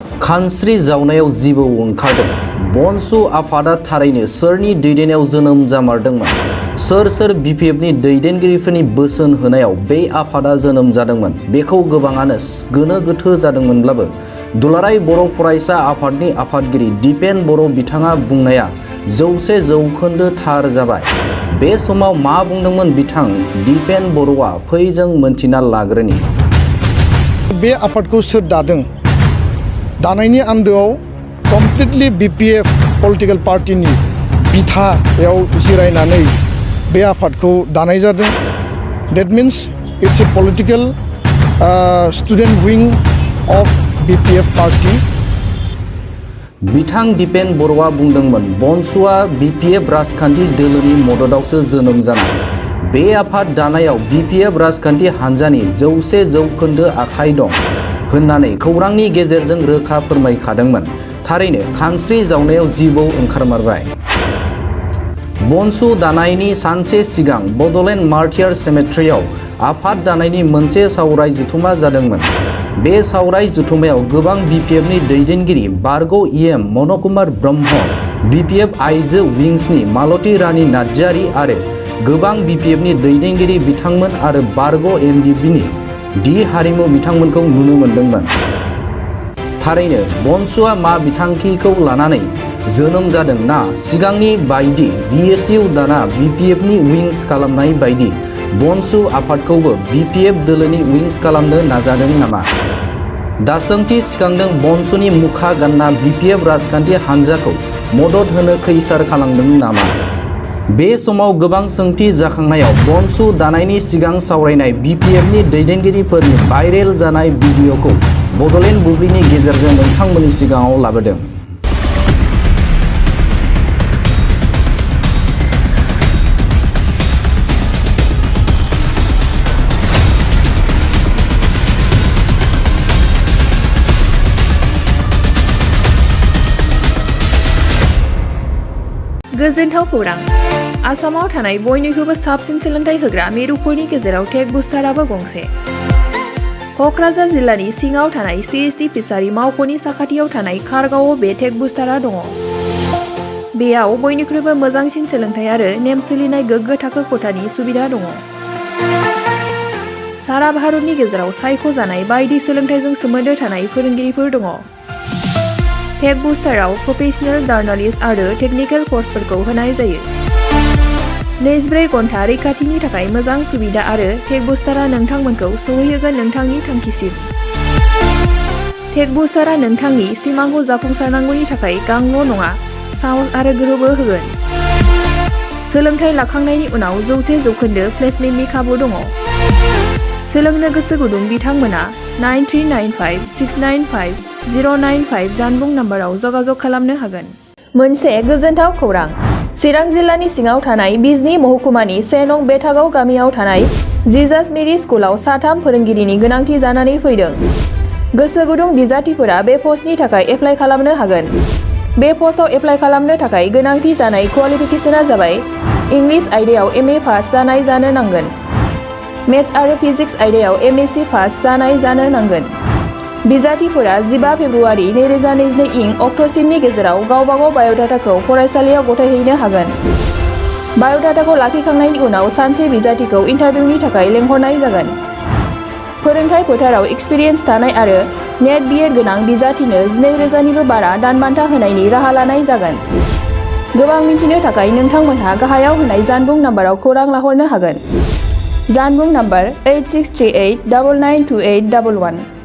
खानस्रि जावनायाव जिबौ ओंखारदों। BoNSU आफादा थारैनो सोरनि दैदेननायाव जोनोम जामारदोंमोन? सोर BPFनि दैदेनगिरिफोरनि बोसोन होनायाव बे आफादा जोनोम जादोंमोन? बेखौ गोबाङानो गोनो गोथो जादोंमोनब्लाबो दुलाराय बर' फरायसा आफादनि आफादगिरि दिपेन बर' बिथाङा बुंनाया 100% थार जाबाय। बे समाव मा बुंदोंमोन बिथां दिपेन बर'आ? फै जों मोनथिना लाग्रोनि। बे आफादखौ सोर दादों? दानायनि आन्दोआव कमप्लिटलि BPF पलिटिकल पार्टिनि बिथायाव जिरायनानै बे आफादखौ दानाय जादों। That means it's a political student wing of BPF party. बिथां दिपेन बर'आ बुंदोंमोन BoNSUआ BPF राजखान्थि दोलोनि मददावसो जोनोम जानाय। बे आफाद दानायाव BPF राजखान्थि हान्जानि 100% आखाइ दं होननानै खौरांनि गेजेरजों रोखा फोरमायखादोंमोन। थारैनो खानस्रि जावनायाव जिबौ ओंखारमारबाय। BoNSU दानायनि सानसे सिगां बड'लेण्ड मार्टियार सेमेट्रियाव आफाद दानायनि मोनसे सावराय जथुमा जादोंमोन। बे सावराय जथुमायाव गोबां BPFनि दैदेनगिरि बारग' EM मनकुमार ब्रह्म, BPF आइजो विंसनि मालती रानी नार्जारी आरो गोबां BPFनि दैदेनगिरि बिथांमोन आरो बारग' MDBनि डि हारिमु बिथांमोनखौ नुनो मोनदोंमोन। थारैनो BoNSUआ मा बिथांखिखौ लानानै जोनोम जादों ना सिगांनि बायदि BSU दाना BPFनि विंस खालामनाय बायदि BoNSU आफादखौबो BPF दोलोनि विंस खालामनो नाजादों नामा? दा सोंथि सिखांदों BoNSUनि मुखा गानना BPF राजखान्थि हान्जाखौ मदद होनो खैसार खालामदों नामा? बे समाव गोबां सोंथि जाखांनायाव BoNSU दानायनि सिगां सावरायनाय BPFनि दैदेनगिरिफोरनि भाइरेल जानाय भिडिअ'खौ बड'लेण्ड बुब्लिनि गेजेरजों नोंथांमोननि सिगाङाव लाबोदों। गोजोनथाव खौरां! आसामाव थानाय बयनिख्रुइबो साबसिन सोलोंथाइ होग्रा मिरुफोरनि गेजेराव टेक बुस्टाराबो गंसे। क'क्राझार जिल्लानि सिङाव थानाय CST फिसारि मावख'नि साखाथियाव थानाय खारगावआव बे टेक बुस्टारा दङ। बेयाव बयनिख्रुइबो मोजांसिन सोलोंथाइ आरो नेम सोलिनाय गोग्गो थाखो खथानि सुबिदा दङ। सारा भारतनि गेजेराव सायख'जानाय बायदि सोलोंथाइजों सोमोन्दो थानाय फोरोंगिरिफोर दङ। टेक बुस्टाराव प्रफेशनेल, जार्नालिस्ट आरो टेकनिकेल कर्सफोरखौ होनाय जायो। 24 घन्टा रैखाथिनि थाखाय मोजां सुबिदा आरो टेक बुस्टारा नोंथांमोनखौ सौहैहोगोन नोंथांनि थांखिसिम। टेक बुस्टारा नोंथांनि सिमांखौ जाफुंसारनांगौनि थाखाय गांल' नङा, साहस आरो गोहोबो होगोन। सोलोंथाइ लाखांनायनि उनाव 100% प्लेसमेन्टनि खाबु दङ। सोलोंनो गोसो गुदुं बिथांमोना 9395695095 जानबुं नाम्बाराव जगाजग खालामनो हागोन। मोनसे गोजोनथाव खौरां! चिरां जिल्लानि सिङाव थानाय बिजनी महकुमानि 1 नं बेथागाव गामियाव थानाय जिजास मेरि स्कुलाव साथाम फोरोंगिरिनि गोनांथि जानानै फैदों। गोसो गुदुं बिजाथिफोरा बे पस्टनि थाखाय एप्लाइ खालामनो हागोन। बे पस्टआव एप्लाइ खालामनो थाखाय गोनांथि जानाय क्वालिफिकेसनआ जाबाय इंलिश आयदायाव MA पास जानाय जानो नांगोन। मेथ्स आरो फिजिक्स आयदायाव MSc पास जानाय जानो नांगोन। बिजाथिफोरा 15 फेब्रुवारि 2022 इं अक्ट'सिमनि गेजेराव गावबागाव बाय'डाटाखौ फरायसालियाव गथायहैनो हागोन। बाय'डाटाखौ लाखिखांनायनि उनाव सानसे बिजाथिखौ इन्टारभिउनि थाखाय लेंहरनाय जागोन। फोरोंथाय फोथाराव एक्सपिरियेन्स थानाय आरो नेट BEd गोनां बिजाथिनो 12,000निबो बारा दानबान्था होनायनि राहा लानाय जागोन। गोबां मिन्थिनो थाखाय नोंथांमोनहा गाहायाव होनाय जानबुं नाम्बाराव खौरां लाहरनो हागोन। जानबुं नाम्बार 8638992811।